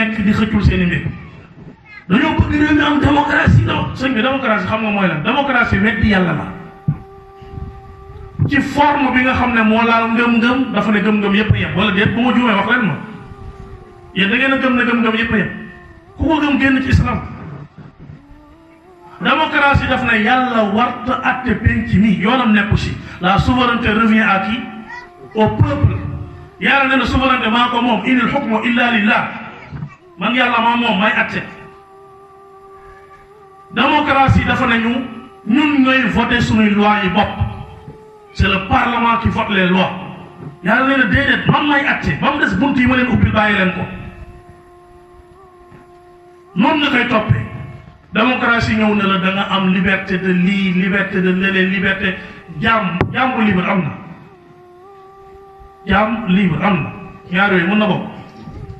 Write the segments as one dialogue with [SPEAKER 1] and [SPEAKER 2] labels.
[SPEAKER 1] nekk di xëccul seen i mbir dañoo bëgg réew mi am démocratie la sëñ bi démocratie xam nga mooy lan démocratie weddi yàlla la ci forme bi nga xam ne moo laal ngëm-ngëm dafa ne gëm-ngëm yëpp a yem wala déet bu ma juumee wax leen ma yéen da ngeen a gëm ne gëm-ngëm yëpp a yem ku ko gëm génn ci islam démocratie daf ne yàlla warta atte penc mi yoonam nekku si la souveraineté revient à qui au peuple yàlla ne na souveraineté maa ko moom inil hukmu illa lillah man yàlla maa moom may atte démocratie dafa ne ñun ñooy voté suñuy loi yi bopp c'est le parlement qui vote les lois yàlla ne na déedéet man may atte ba mu des bunt yi ma leen ubbil bàyyi leen ko noonu nga koy toppee démocratie ñëw na la da nga am liberté de lii liberté de lële liberté jaam bu libre am na jaam libre am na ñaar yooyu mën na bokk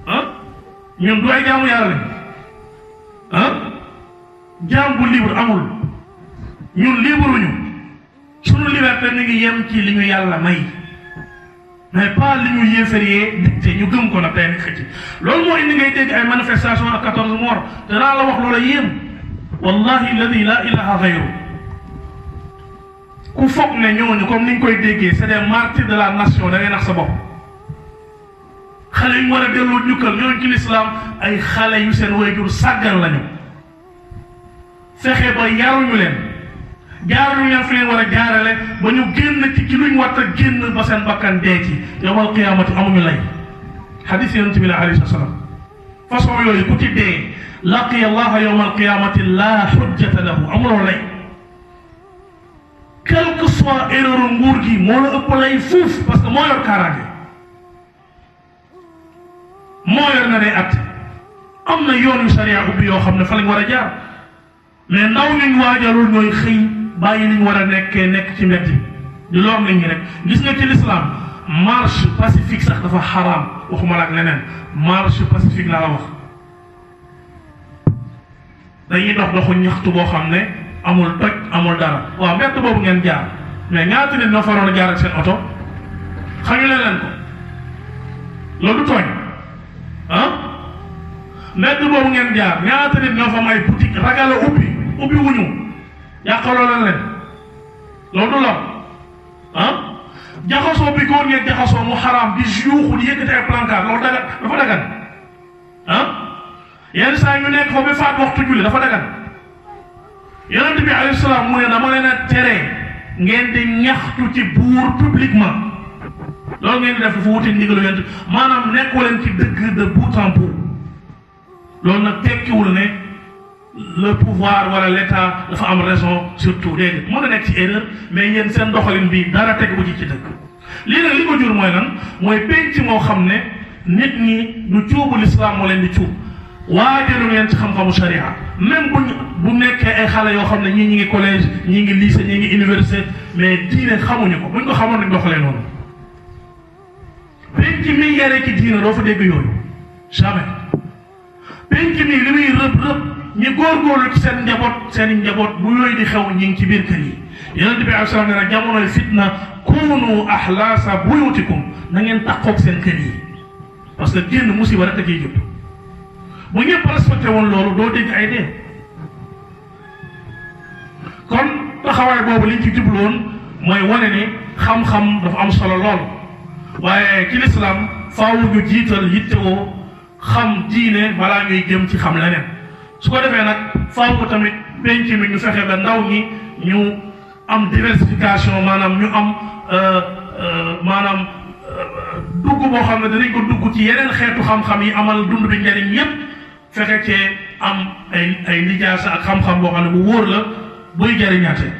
[SPEAKER 1] ah ñun du ay jaamu yàlla lañ ah jaam bu libre amul ñun libre ñu sunu liberté mi ngi yem ci li ñu yàlla may mais pas li ñu yéefaree dicté ñu gëm ko nag tey nag xëcc loolu moo indi ngay dégg ay manifestation ak 14 morts te daa la wax loola yéem wallahi alladi la ilaha gayru ku foog ne ñooñu comme ni ñu koy déggee c'est des martyrs de la nation da ngay nax sa bopp xale yu ñu war a delloo njukkal ñooñu ci l'islam ay xale yu seen waajur sàggan lañu fexe ba yaruñu leen jaaruñu leen fi leen war a jaarale ba ñu génn ci luñ war a génn ba seen bakkan dee ci yawmal qiyaamati amuñu lay xadis yonent bi alayhi salaam façon yooyu ku ci dee laqiya allaha yawmal qiyaamati laa xujjata lahu amuloo lay quel que soit erreur nguur gi moo la ëpp lay fuuf parce que moo yor kaaraange moo yor na day at am na yoon yu sariya ubbi yoo xam ne fa lañ war a jaar mais ndaw ñu waajalul ñooy xëy bàyyi li ñu war a nekkee nekk ci mbedd di loom nit ñi rek gis nga ci l'islam marche pacifique sax dafa xaraam waxuma la ak leneen marche pacifique laa la wax dañuy dox doxu ñaxtu boo xam ne amul toj amul dara waaw mbedd boobu ngeen jaar mais ñaata nit ñoo faroon a jaar ak seen oto xañu leen ko loolu tooñ ah mbedd boobu ngeen jaar ñaata nit ñoo fa am ay boutique ragal a ubbi wuñu yàqaloo leen loolu du la ah jaxasoo bi góor ngeen jaxasoo mu xaraam di yuuxu di yëkkati ay plancar loolu dafa dagan ah yenn saa ñu nekk fa ba faat waxtu julli dafa dagan yonent bi alayhi salaam mu ne dama leen a tere ngeen di ñaxtu ci buur publiquement loolu ngeen di def dafa wuti ndigalu yonent maanaam nekku leen ci dëgg de bout en bout loolu nag tekkiwul ne le pouvoir wala l'état dafa am raison surtout déedéet mën na nekk ci erreur mais yéen seen doxalin bi dara teguwu ci dëgg lii nag li ko jur mooy lan mooy penc moo xam ne nit ñi du cuubu l'islam moo leen di cuub waajalu leen ci xam-xamu sharia même bu nekkee ay xale yoo xam ne ñii ñi ngi collège ñii ngi lycée ñii ngi université mais diine xamuñu ko buñ ko xamoon nañ doxalee noonu penc mi yare ci diine doo fa dégg yooyu jamais penc mi li muy rëb ñi góorgóorlu ci seen njaboot bu yooyu di xew ñi ngi ci biir kër yi yonent bi alayhi salaam ne nag jamonoy fitna kunu ahlaasa buyutikum na ngeen taqoog seen kër yi parce que génn musiba rek a ciy jub bu ñëpp respecté woon loolu doo dégg ay dee kon taxawaay boobu liñ ci jubloon mooy wane ni xam-xam dafa am solo lool waaye ci lislaam faaw ñu jiital yittewoo xam diine balaa ñuy jëm ci xam leneen su ko defee nag faaw ko tamit penc mi ñu fexe ba ndaw ñi ñu am diversification maanaam ñu am maanaam dugg boo xam ne danañ ko dugg ci yeneen xeetu xam-xam yi amal dund bi njariñ yépp fexe cee am ay lijaasa ak xam-xam boo xam ne bu wóor la buy jariñaate